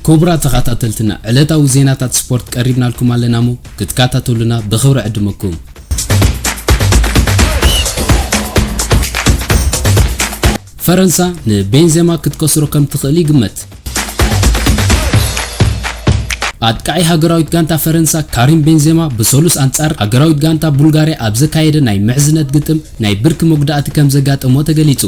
ክቡራት ተኸታተልትና፣ ዕለታዊ ዜናታት ስፖርት ቀሪብናልኩም ኣለና እሞ ክትከታተሉና ብኽብሪ ዕድመኩም። ፈረንሳ ንቤንዜማ ክትከስሮ ከም ትኽእል ይግመት። ኣጥቃዒ ሃገራዊት ጋንታ ፈረንሳ ካሪም ቤንዜማ ብሰሉስ ኣንጻር ሃገራዊት ጋንታ ቡልጋርያ ኣብ ዘካየደ ናይ ምሕዝነት ግጥም ናይ ብርኪ መጉዳእቲ ከም ዘጋጠሞ ተገሊጹ።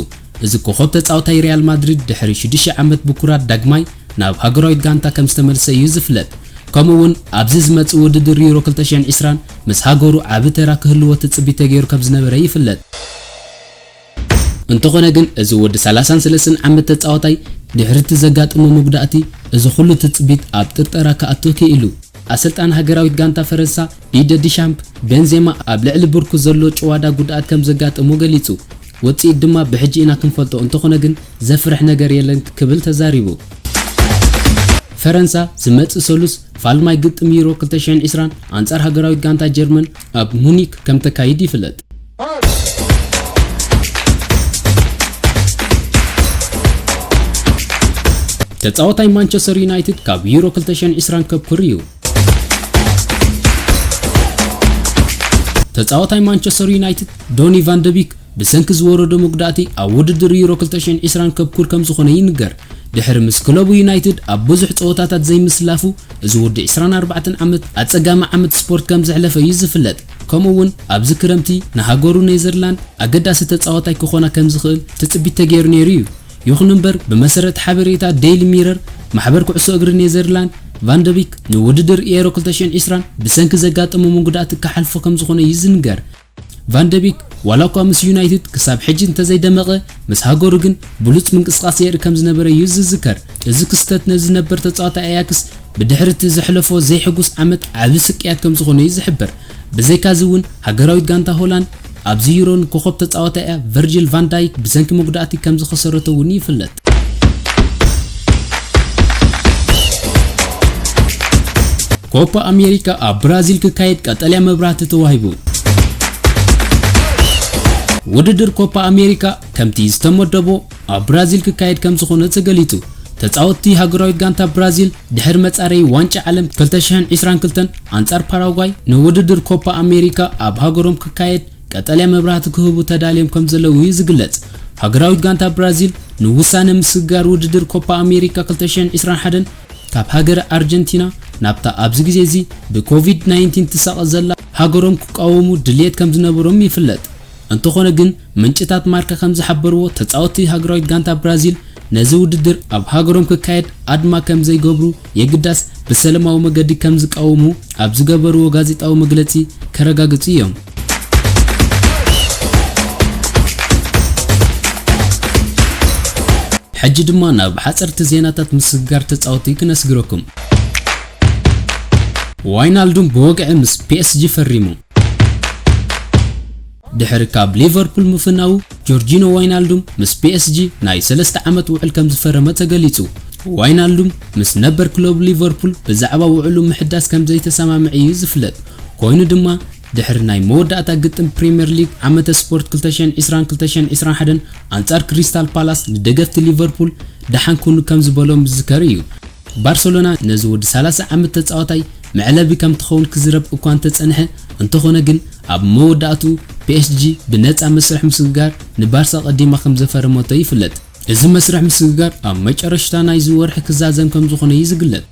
እዚ ኮኸብ ተጻዋታይ ሪያል ማድሪድ ድሕሪ ሽዱሽተ ዓመት ብኩራት ዳግማይ ናብ ሃገራዊት ጋንታ ከም ዝተመልሰ እዩ ዝፍለጥ። ከምኡ እውን ኣብዚ ዝመጽእ ውድድር ዩሮ ክልተ ሽሕን ዕስራን ምስ ሃገሩ ዓቢ ተራ ክህልዎ ትጽቢት ተገይሩ ከም ዝነበረ ይፍለጥ። እንተኾነ ግን፣ እዚ ወዲ ሰላሳን ሰለስተን ዓመት ተጻዋታይ ድሕሪ እቲ ዘጋጠሞ መጉዳእቲ፣ እዚ ኩሉ ትጽቢት ኣብ ጥርጠራ ክኣቱ ክኢሉ። ኣሰልጣኒ ሃገራዊት ጋንታ ፈረንሳ ዲደ ዲሻምፕ፣ ቤንዜማ ኣብ ልዕሊ ብርኩ ዘሎ ጭዋዳ ጉድኣት ከም ዘጋጠሞ ገሊጹ። ውጽኢት ድማ ብሕጂ ኢና ክንፈልጦ፣ እንተኾነ ግን ዘፍርሕ ነገር የለን ክብል ተዛሪቡ። ፈረንሳ ዝመጽእ ሰሉስ ፋልማይ ግጥም ዩሮ ክልተ ሽሕን ዕስራን ኣንጻር ሃገራዊት ጋንታ ጀርመን ኣብ ሙኒክ ከም ተካይድ ይፍለጥ። ተጻዋታይ ማንቸስተር ዩናይትድ ካብ ዩሮ ክልተ ሽሕን ዕስራን ከብኩር እዩ። ተጻዋታይ ማንቸስተር ዩናይትድ ዶኒ ቫን ደ ቢክ ብሰንኪ ዝወረዶ መጉዳእቲ ኣብ ውድድር ዩሮ ክልተ ሽሕን ዕስራን ከብኩር ከም ዝኾነ ይንገር። ድሕሪ ምስ ክለቡ ዩናይትድ ኣብ ብዙሕ ጸወታታት ዘይምስላፉ፣ እዚ ወዲ ዕስራን ኣርባዕተን ዓመት ኣጸጋሚ ዓመት ስፖርት ከም ዘሕለፈ እዩ ዝፍለጥ። ከምኡ እውን ኣብዚ ክረምቲ ንሃገሩ ኔዘርላንድ ኣገዳሲ ተጻዋታይ ክኾና ከም ዝኽእል ትጽቢት ተገይሩ ነይሩ እዩ። ይኹን እምበር፣ ብመሰረት ሓበሬታ ዴይሊ ሚረር፣ ማሕበር ኩዕሶ እግሪ ኔዘርላንድ ቫን ደ ቢክ ንውድድር ኤሮ ክልተ ሽሕን ዕስራን ብሰንኪ ዘጋጠሞ መጉዳእቲ ክሓልፎ ከም ዝኾነ እዩ ዝንገር። ቫን ደ ቢክ ዋላ እኳ ምስ ዩናይትድ ክሳብ ሕጂ እንተዘይደመቐ፣ ምስ ሃገሩ ግን ብሉጽ ምንቅስቓስ የርኢ ከም ዝነበረ እዩ ዝዝከር። እዚ ክስተት ነዚ ነበር ተጻዋታይ ኣያክስ ብድሕሪ እቲ ዘሕለፎ ዘይሕጉስ ዓመት ዓቢ ስቅያት ከም ዝኾነ እዩ ዝሕበር። ብዘይካዚ እውን ሃገራዊት ጋንታ ሆላንድ ኣብዚ ዩሮ ንኮኸብ ተጻዋታያ ቨርጂል ቫን ዳይክ ብሰንኪ መጉዳእቲ ከም ዝኸሰረቶ እውን ይፍለጥ። ኮፓ ኣሜሪካ ኣብ ብራዚል ክካየድ ቀጠልያ መብራህቲ ተዋሂቡ። ውድድር ኮፓ ኣሜሪካ ከምቲ ዝተመደቦ ኣብ ብራዚል ክካየድ ከም ዝኾነ ተገሊጹ። ተጻወትቲ ሃገራዊት ጋንታ ብራዚል ድሕሪ መጻረዪ ዋንጫ ዓለም ክልተ ሽሕን ዕስራን ክልተን ኣንጻር ፓራጓይ ንውድድር ኮፓ ኣሜሪካ ኣብ ሃገሮም ክካየድ ቀጠልያ መብራህቲ ክህቡ ተዳልዮም ከም ዘለዉ እዩ ዝግለጽ። ሃገራዊት ጋንታ ብራዚል ንውሳነ ምስግጋር ውድድር ኮፓ ኣሜሪካ ክልተ ሽሕን ዕስራን ሓደን ካብ ሃገረ ኣርጀንቲና ናብታ ኣብዚ ግዜ እዚ ብኮቪድ ናይንቲን ትሳቐ ዘላ ሃገሮም ክቃወሙ ድልየት ከም ዝነበሮም ይፍለጥ። እንተኾነ ግን፣ ምንጭታት ማርካ ከም ዝሓበርዎ፣ ተጻወትቲ ሃገራዊት ጋንታ ብራዚል ነዚ ውድድር ኣብ ሃገሮም ክካየድ ኣድማ ከም ዘይገብሩ፣ የግዳስ ብሰለማዊ መገዲ ከም ዝቃወሙ ኣብ ዝገበርዎ ጋዜጣዊ መግለጺ ከረጋግጹ እዮም። ሕጂ ድማ ናብ ሓጸርቲ ዜናታት ምስግጋር ተጻወትቲ ክነስግረኩም። ዋይናልዱም ብወግዒ ምስ ፒ ኤስ ጂ ፈሪሙ። ድሕሪ ካብ ሊቨርፑል ምፍናዉ፣ ጆርጂኖ ዋይናልዱም ምስ ፒ ኤስ ጂ ናይ ሰለስተ ዓመት ውዕል ከም ዝፈረመ ተገሊጹ። ዋይናልዱም ምስ ነበር ክለቡ ሊቨርፑል ብዛዕባ ውዕሉ ምሕዳስ ከም ዘይተሰማምዐ እዩ ዝፍለጥ። ኮይኑ ድማ፣ ድሕሪ ናይ መወዳእታ ግጥም ፕሪምየር ሊግ ዓመተ ስፖርት ክልተ ሽሕን ዕስራን ክልተ ሽሕን ዕስራን ሓደን ኣንጻር ክሪስታል ፓላስ ንደገፍቲ ሊቨርፑል ደሓን ኩኑ ከም ዝበሎም ዝዝከር እዩ። ባርሰሎና ነዚ ወዲ ሰላሳ ዓመት ተጻዋታይ መዕለቢ ከም ትኸውን ክዝረብ እኳ እንተጸንሐ፣ እንተኾነ ግን ኣብ መወዳእትኡ ፒ ኤስ ጂ ብነጻ መስርሕ ምስግጋር ንባርሳ ቀዲማ ከም ዘፈረመቶ ይፍለጥ። እዚ መስርሕ ምስግጋር ኣብ መጨረሽታ ናይዚ ወርሒ ክዛዘም ከም ዝኾነ እዩ ዝግለጽ።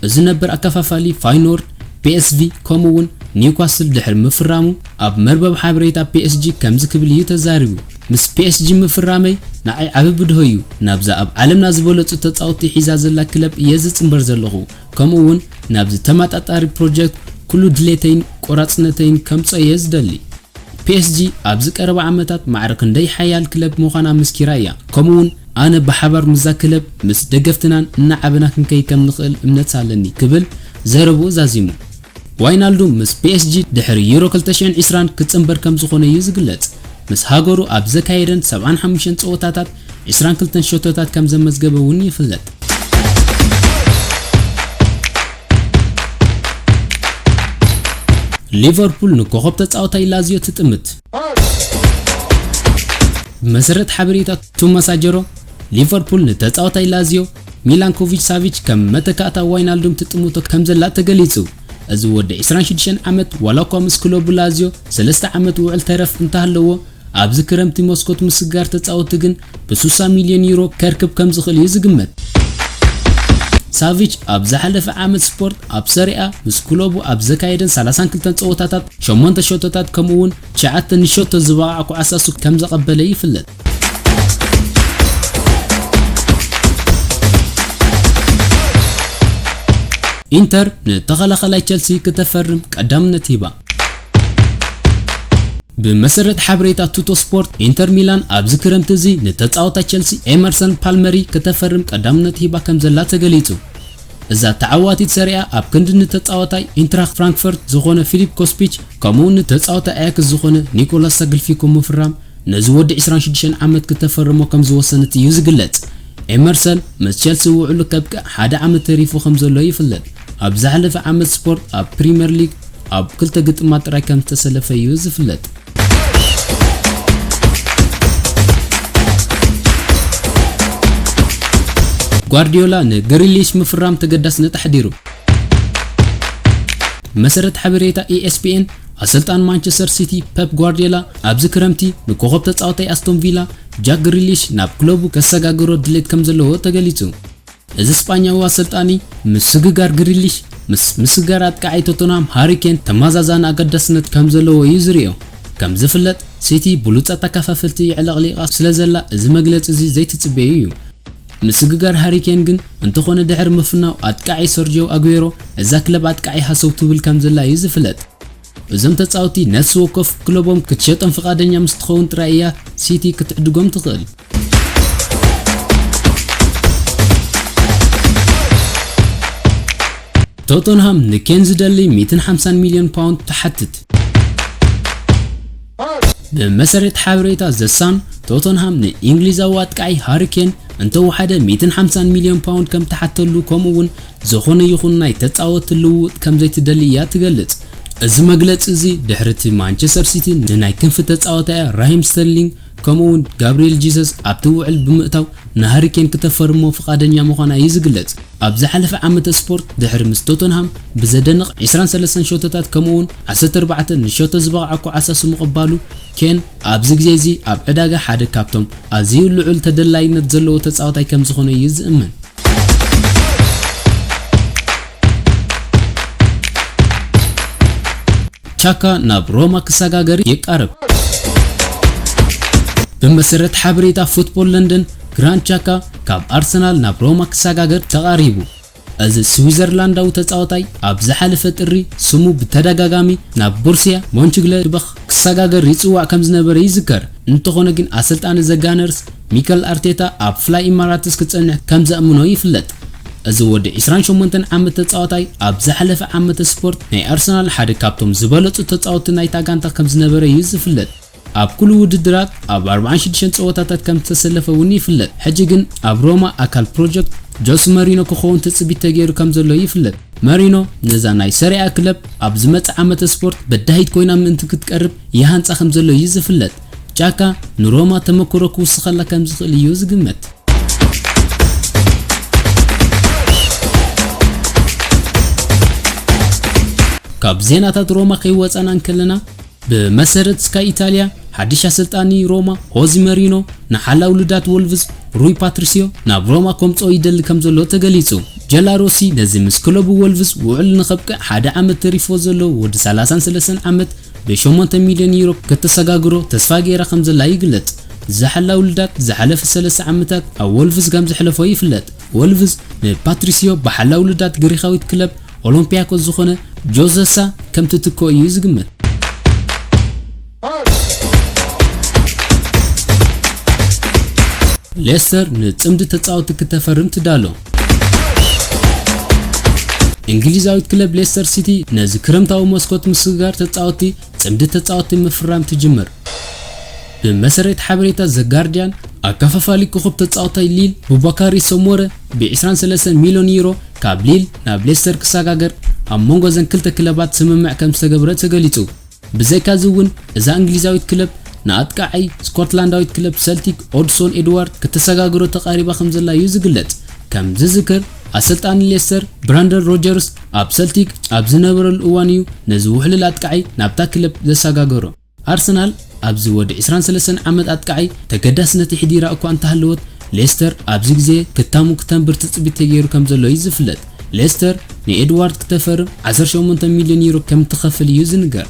እዚ ነበር ኣከፋፋሊ ፋይኖርድ፣ ፒ ኤስ ቪ፣ ከምኡ እውን ኒውካስል ድሕሪ ምፍራሙ፣ ኣብ መርበብ ሓበሬታ ፒ ኤስ ጂ ከምዚ ክብል እዩ ተዛሪቡ። "ምስ ፒ ኤስ ጂ ምፍራመይ ንዓይ ዓቢ ብድሆ እዩ። ናብዛ ኣብ ዓለምና ዝበለጹ ተጻወትቲ ሒዛ ዘላ ክለብ እየ ዝጽንበር ዘለኹ። ከምኡ እውን ናብዚ ተመጣጣሪ ፕሮጀክት ኩሉ ድሌተይን ቆራጽነተይን ከምጾ እየ ዝደሊ።" ፒ ኤስ ጂ ኣብዚ ቀረባ ዓመታት ማዕረ ክንደይ ሓያል ክለብ ምዃና ምስኪራ እያ። ከምኡውን ኣነ ብሓባር ምስዛ ክለብ ምስ ደገፍትናን እናዓበና ክንከይድ ከም ንኽእል እምነት ኣለኒ ክብል ዘረብኡ ዛዚሙ። ዋይናልዱም ምስ ፒ ኤስ ጂ ድሕሪ ዩሮ ክልተ ሽሕን ዕስራን ክጽንበር ከም ዝኾነ እዩ ዝግለጽ። ምስ ሃገሩ ኣብ ዘካየደን ሰብዓን ሓሙሽተን ጸወታታት ዕስራን ክልተን ሸቶታት ከም ዘመዝገበ እውን ይፍለጥ። ሊቨርፑል ንኮኸብ ተጻዋታይ ላዚዮ ትጥምት። ብመሰረት ሓበሬታ ቶማስ ኣጀሮ፣ ሊቨርፑል ንተጻዋታይ ላዚዮ ሚላንኮቪች ሳቪች ከም መተካእታ ዋይናልዱም ትጥምቶ ከም ዘላ ተገሊጹ። እዚ ወዲ ዕስራን ሽዱሽተን ዓመት ዋላ እኳ ምስ ክለቡ ላዚዮ ሰለስተ ዓመት ውዕል ተረፍ እንተሃለዎ፣ ኣብዚ ክረምቲ መስኮት ምስግጋር ተጻወትቲ ግን ብ60 ሚልዮን ዩሮ ከርክብ ከም ዝኽእል እዩ ዝግመት። ሳቪች ኣብ ዝሓለፈ ዓመት ስፖርት ኣብ ሰሪኣ ምስ ክለቡ ኣብ ዘካየደን ሰላሳን ክልተን ጸወታታት ሸሞንተ ሸቶታት ከምኡ እውን ትሽዓተ ንሸቶ ዝበቕዓ ኳዕሳሱ ከም ዘቐበለ ይፍለጥ። ኢንተር ንተኸላኸላይ ቸልሲ ክተፈርም ቀዳምነት ሂባ። ብመሰረት ሓበሬታ ቱቶ ስፖርት፣ ኢንተር ሚላን ኣብዚ ክረምቲ እዚ ንተጻዋታይ ቸልሲ ኤመርሰን ፓልመሪ ክተፈርም ቀዳምነት ሂባ ከም ዘላ ተገሊጹ። እዛ ተዓዋቲት ሰሪኣ ኣብ ክንዲ ንተጻዋታይ ኢንትራክት ፍራንክፈርት ዝኾነ ፊሊፕ ኮስፒች፣ ከምኡ ንተጻዋታይ ኣያክስ ዝኾነ ኒኮላስ ሳግልፊኮ ምፍራም፣ ነዚ ወዲ ዕስራን ሽዱሽተን ዓመት ክተፈርሞ ከም ዝወሰነት እዩ ዝግለጽ። ኤመርሰን ምስ ቸልሲ ውዕሉ ከብቅዕ ሓደ ዓመት ተሪፉ ከም ዘሎ ይፍለጥ። ኣብ ዝሓለፈ ዓመት ስፖርት ኣብ ፕሪምየር ሊግ ኣብ ክልተ ግጥማት ጥራይ ከም ዝተሰለፈ እዩ ዝፍለጥ። ጓርዲዮላ ንግሪሊሽ ምፍራም ተገዳስነት ኣሕዲሩ። መሰረት ሓበሬታ ኢኤስፒኤን፣ ኣሰልጣን ማንቸስተር ሲቲ ፐፕ ጓርዲዮላ ኣብዚ ክረምቲ ንኮኸብ ተጻዋታይ ኣስቶን ቪላ ጃክ ግሪሊሽ ናብ ክለቡ ከሰጋግሮ ድሌት ከም ዘለዎ ተገሊጹ። እዚ ስጳኛዊ ኣሰልጣኒ ምስግጋር ግሪሊሽ ምስ ምስግጋር ኣጥቃዓይ ቶተንሃም ሃሪ ኬን ተመዛዛኒ ኣገዳስነት ከም ዘለዎ እዩ ዝርእዮ። ከም ዝፍለጥ፣ ሲቲ ብሉጻት ተካፋፈልቲ የዕለቕሊቓ ስለ ዘላ፣ እዚ መግለጺ እዚ ዘይትጽበዮ እዩ። ምስግጋር ሃሪ ኬን ግን እንተኾነ ድሕሪ ምፍናው ኣጥቃዓይ ሰርጂዮ ኣጉዌሮ፣ እዛ ክለብ ኣጥቃዓይ ሃሰው ትብል ከም ዘላ እዩ ዝፍለጥ። እዞም ተጻወትቲ ነፍሲ ወከፍ ክለቦም ክትሸጦም ፍቓደኛ ምስ ትኸውን ጥራይ እያ ሲቲ ክትዕድጎም ትኽእል። ቶተንሃም ንኬን ዝደሊ ሚእትን ሓምሳን ሚልዮን ፓውንድ ትሓትት። ብመሰረት ሓበሬታ ዘ ሳን፣ ቶተንሃም ንእንግሊዛዊ ኣጥቃዒ ሃሪ ኬን እንተወሓደ ሚእትን ሓምሳን ሚልዮን ፓውንድ ከም ትሓተሉ፣ ከምኡ እውን ዝኾነ ይኹን ናይ ተጻወቲ ልውውጥ ከም ዘይትደሊ እያ ትገልጽ። እዚ መግለጺ እዚ ድሕሪ እቲ ማንቸስተር ሲቲ ንናይ ክንፊ ተጻዋታያ ራሂም ስተርሊንግ ከምኡ እውን ጋብሪኤል ጂሰስ ኣብቲ ውዕል ብምእታው ንሃሪ ኬን ክተፈርሞ ፍቓደኛ ምዃና እዩ ዝግለጽ። ኣብ ዝሓለፈ ዓመተ ስፖርት ድሕሪ ምስ ቶተንሃም ብዘደንቕ ዕስራን ሰለስተን ሸቶታት ከምኡ እውን ዓሰርተ ኣርባዕተ ንሸቶ ዝበቕዓ ኳዕሳሱ ምቕባሉ፣ ኬን ኣብዚ ግዜ እዚ ኣብ ዕዳጋ ሓደ ካብቶም ኣዝዩ ልዑል ተደላይነት ዘለዎ ተጻዋታይ ከም ዝኾነ እዩ ዝእመን። ቻካ ናብ ሮማ ክሰጋገር ይቃረብ። ብመሰረት ሓበሬታ ፉትቦል ለንደን፣ ግራንድ ቻካ ካብ ኣርሰናል ናብ ሮማ ክሰጋገር ተቓሪቡ። እዚ ስዊዘርላንዳዊ ተጻዋታይ ኣብ ዝሓለፈ ጥሪ ስሙ ብተደጋጋሚ ናብ ቦሩስያ ሞንችግለድባኽ ክሰጋገር ይጽዋዕ ከም ዝነበረ ይዝከር። እንተኾነ ግን ኣሰልጣኒ ዘ ጋነርስ ሚከል ኣርቴታ ኣብ ፍላይ ኢማራትስ ክጸንሕ ከም ዘእምኖ ይፍለጥ። እዚ ወዲ ዕስራን ሸሞንተን ዓመት ተጻዋታይ ኣብ ዝሓለፈ ዓመተ ስፖርት ናይ ኣርሰናል ሓደ ካብቶም ዝበለጹ ተጻወትቲ ናይታ ጋንታ ከም ዝነበረ እዩ ዝፍለጥ። ኣብ ኩሉ ውድድራት ኣብ ኣርባዓን ሽዱሽተን ጸወታታት ከም ዝተሰለፈ እውን ይፍለጥ። ሕጂ ግን ኣብ ሮማ ኣካል ፕሮጀክት ጆስ መሪኖ ክኸውን ትጽቢት ተገይሩ ከም ዘሎ ይፍለጥ። መሪኖ ነዛ ናይ ሰሪኣ ክለብ ኣብ ዝመጽእ ዓመተ ስፖርት በዳሂት ኮይና ምእንቲ ክትቀርብ ይሃንጻ ከም ዘሎ እዩ ዝፍለጥ። ቻካ ንሮማ ተመክሮ ክውስኸላ ከም ዝኽእል እዩ ዝግመት። ካብ ዜናታት ሮማ ከይወጻና እንከለና፣ ብመሰረት ስካይ ኢታልያ፣ ሓድሽ ኣሰልጣኒ ሮማ ሆዚ መሪኖ ንሓላው ልዳት ወልቭስ ሩይ ፓትሪሲዮ ናብ ሮማ ከምጽኦ ይደሊ ከም ዘሎ ተገሊጹ። ጀላሮሲ ነዚ ምስ ክለቡ ወልቭስ ውዕል ንኸብቅዕ ሓደ ዓመት ተሪፎ ዘሎ ወዲ ሰላሳን ሰለስተን ዓመት ብሸሞንተ ሚልዮን ዩሮ ከተሰጋግሮ ተስፋ ገይራ ከም ዘላ ይግለጽ። ዝሓላው ልዳት ዝሓለፈ ሰለስተ ዓመታት ኣብ ወልቭስ ከም ዘሕለፎ ይፍለጥ። ወልቭስ ንፓትሪሲዮ ብሓላው ልዳት ግሪኻዊት ክለብ ኦሎምፒያኮስ ዝኾነ ጆዘሳ ከም ትትክኦ እዩ ዝግመት። ሌስተር ንጽምዲ ተጻወቲ ክተፈርም ትዳሎ። እንግሊዛዊት ክለብ ሌስተር ሲቲ ነዚ ክረምታዊ መስኮት ምስግጋር ተጻወቲ ጽምዲ ተጻወቲ ምፍራም ትጅምር። ብመሰረት ሓበሬታ ዘ ጋርዲያን፣ ኣከፋፋሊ ኮኸብ ተጻወታይ ሊል ቡባካሪ ሶሞረ ብ ዕስራን ሰለስተን ሚልዮን ዩሮ ካብ ሊል ናብ ሌስተር ክሰጋገር ኣብ መንጎ ዘን ክልተ ክለባት ስምምዕ ከም ዝተገብረ ተገሊጹ። ብዘይካዚ እውን እዛ እንግሊዛዊት ክለብ ንኣጥቃዓይ ስኮትላንዳዊት ክለብ ሰልቲክ ኦድሶን ኤድዋርድ ክተሰጋግሮ ተቓሪባ ከም ዘላ እዩ ዝግለጽ። ከም ዝዝከር፣ ኣሰልጣኒ ሌስተር ብራንደን ሮጀርስ ኣብ ሰልቲክ ኣብ ዝነበረሉ እዋን እዩ ነዚ ውሕሉል ኣጥቃዒ ናብታ ክለብ ዘሰጋገሮ። ኣርሰናል ኣብዚ ወዲ ዕስራን ሰለስተን ዓመት ኣጥቃዒ ተገዳስነት ይሕዲራ እኳ እንተሃለወት፣ ሌስተር ኣብዚ ግዜ ክታሙ ክተንብር ትጽቢት ተገይሩ ከም ዘሎ እዩ ዝፍለጥ። ሌስተር ንኤድዋርድ ክተፈርም ዓሰርተ ሸሞንተ ሚልዮን ዩሮ ከም ትኸፍል እዩ ዝንገር።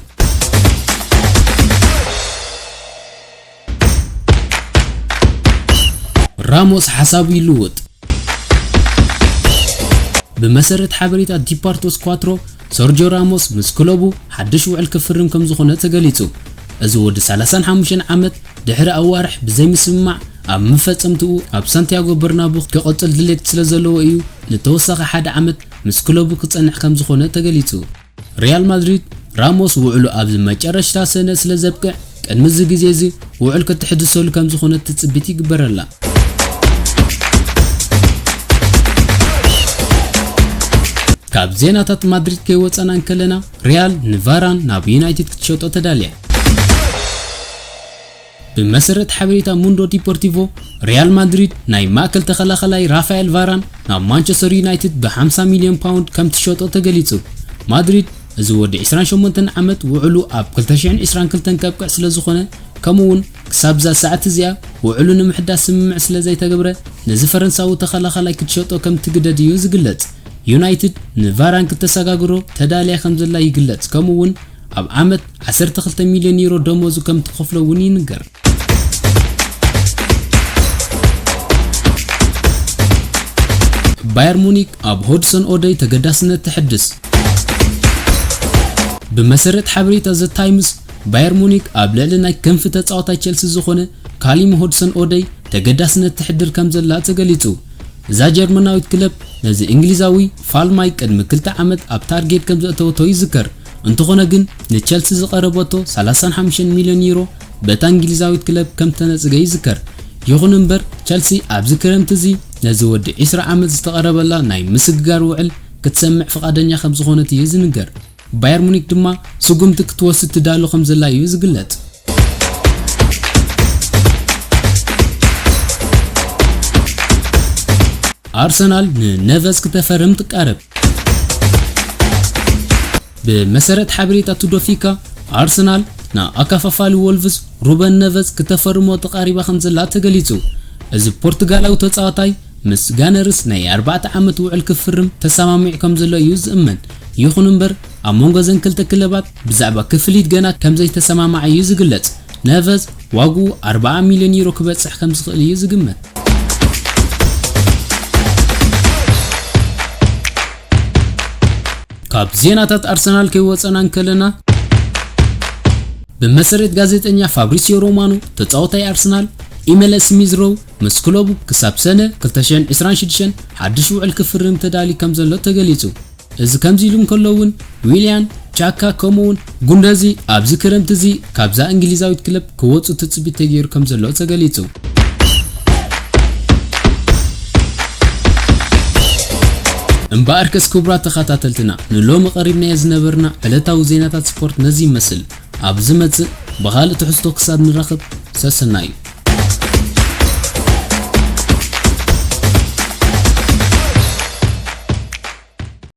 ራሞስ ሓሳቡ ይልውጥ። ብመሰረት ሓበሬታ ዲፓርቶስ ኳትሮ፣ ሰርጆ ራሞስ ምስ ክለቡ ሓድሽ ውዕል ክፍርም ከም ዝኾነ ተገሊጹ። እዚ ወዲ ሰላሳን ሓሙሽተን ዓመት ድሕሪ ኣዋርሕ ብዘይምስምማዕ ኣብ መፈጸምትኡ ኣብ ሳንቲያጎ በርናቡ ክቕጽል ድሌት ስለ ዘለዎ እዩ ንተወሳኺ ሓደ ዓመት ምስ ክለቡ ክጸንሕ ከም ዝኾነ ተገሊጹ። ሪያል ማድሪድ ራሞስ ውዕሉ ኣብዚ መጨረሽታ ሰነ ስለ ዘብቅዕ ቅድሚ እዚ ግዜ እዚ ውዕል ክትሕድሰሉ ከም ዝኾነ ትጽቢት ይግበረላ። ካብ ዜናታት ማድሪድ ከይወጸና እንከለና ሪያል ንቫራን ናብ ዩናይትድ ክትሸጦ ተዳልያ። ብመሰረት ሓበሬታ ሙንዶ ዲፖርቲቮ፣ ሪያል ማድሪድ ናይ ማእከል ተኸላኸላይ ራፋኤል ቫራን ናብ ማንቸስተር ዩናይትድ ብ ሓምሳ ሚልዮን ፓውንድ ከም ትሸጦ ተገሊጹ። ማድሪድ እዚ ወዲ ዕስራን ሸሞንተን ዓመት ውዕሉ ኣብ ክልተ ሽሕን ዕስራን ክልተን ከብቅዕ ስለ ዝኾነ፣ ከምኡ እውን ክሳብ እዛ ሰዓት እዚኣ ውዕሉ ንምሕዳስ ስምምዕ ስለ ዘይተገብረ፣ ነዚ ፈረንሳዊ ተኸላኸላይ ክትሸጦ ከም ትግደድ እዩ ዝግለጽ። ዩናይትድ ንቫራን ክተሰጋግሮ ተዳልያ ከም ዘላ ይግለጽ። ከምኡ እውን ኣብ ዓመት ዓሰርተ ክልተ ሚልዮን ዩሮ ደሞዙ ከም ትኸፍሎ እውን ይንገር። ባየር ሙኒክ ኣብ ሆድሰን ኦደይ ተገዳስነት ተሐድስ። ብመሰረት ሓበሬታ ዘ ታይምስ፣ ባየር ሙኒክ ኣብ ልዕሊ ናይ ክንፊ ተጻዋታይ ቸልሲ ዝኾነ ካሊም ሆድሰን ኦደይ ተገዳስነት ተሕድር ከም ዘላ ተገሊጹ። እዛ ጀርመናዊት ክለብ ነዚ እንግሊዛዊ ፋልማይ ቅድሚ ክልተ ዓመት ኣብ ታርጌት ከም ዘእተወቶ ይዝከር። እንተኾነ ግን ንቸልሲ ዝቐረበቶ ሰላሳን ሓሙሽተን ሚልዮን ዩሮ በታ እንግሊዛዊት ክለብ ከም ተነጽገ ይዝከር። ይኹን እምበር ቸልሲ ኣብዚ ክረምቲ እዚ ነዚ ወዲ ዕስራ ዓመት ዝተቐረበላ ናይ ምስግጋር ውዕል ክትሰምዕ ፍቓደኛ ከም ዝኾነት እዩ ዝንገር። ባየር ሙኒክ ድማ ስጉምቲ ክትወስድ ትዳሎ ከም ዘላ እዩ ዝግለጽ። ኣርሰናል ንነቨዝ ክተፈርም ትቃረብ። ብመሰረት ሓበሬታ ቱዶፊካ፣ ኣርሰናል ንኣካፋፋሊ ወልቭስ ሩበን ነቨዝ ክተፈርሞ ተቃሪባ ከም ዘላ ተገሊጹ። እዚ ፖርቱጋላዊ ተጻዋታይ ምስ ጋነርስ ናይ ኣርባዕተ ዓመት ውዕል ክፍርም ተሰማሚዑ ከም ዘሎ እዩ ዝእመን። ይኹን እምበር፣ ኣብ መንጎ ዘን ክልተ ክለባት ብዛዕባ ክፍሊት ገና ከም ዘይተሰማማዐ እዩ ዝግለጽ። ነቨዝ ዋግኡ ኣርብዓ ሚልዮን ዩሮ ክበጽሕ ከም ዝኽእል እዩ ዝግመት። ካብ ዜናታት ኣርሰናል ከይወጸና እንከለና፣ ብመሰረት ጋዜጠኛ ፋብሪሲዮ ሮማኖ፣ ተጻዋታይ ኣርሰናል ኢመለ ስሚዝ ሮው ምስ ክለቡ ክሳብ ሰነ ክልተ ሽሕን ዕስራን ሽዱሽተን ሓድሽ ውዕል ክፍርም ተዳልዩ ከም ዘሎ ተገሊጹ። እዚ ከምዚ ኢሉ እንከሎ እውን፣ ዊልያን ቻካ ከምኡውን ጉንደዚ ኣብዚ ክረምቲ እዚ ካብዛ እንግሊዛዊት ክለብ ክወጹ ትጽቢት ተገይሩ ከም ዘሎ ተገሊጹ። እምበኣርከስ ክቡራት ተኸታተልትና፣ ንሎሚ ቀሪብናዮ ዝነበርና ዕለታዊ ዜናታት ስፖርት ነዚ ይመስል። ኣብ ዝመጽእ ብኻልእ ትሕዝቶ ክሳብ ንራኸብ፣ ሰሰናዩ።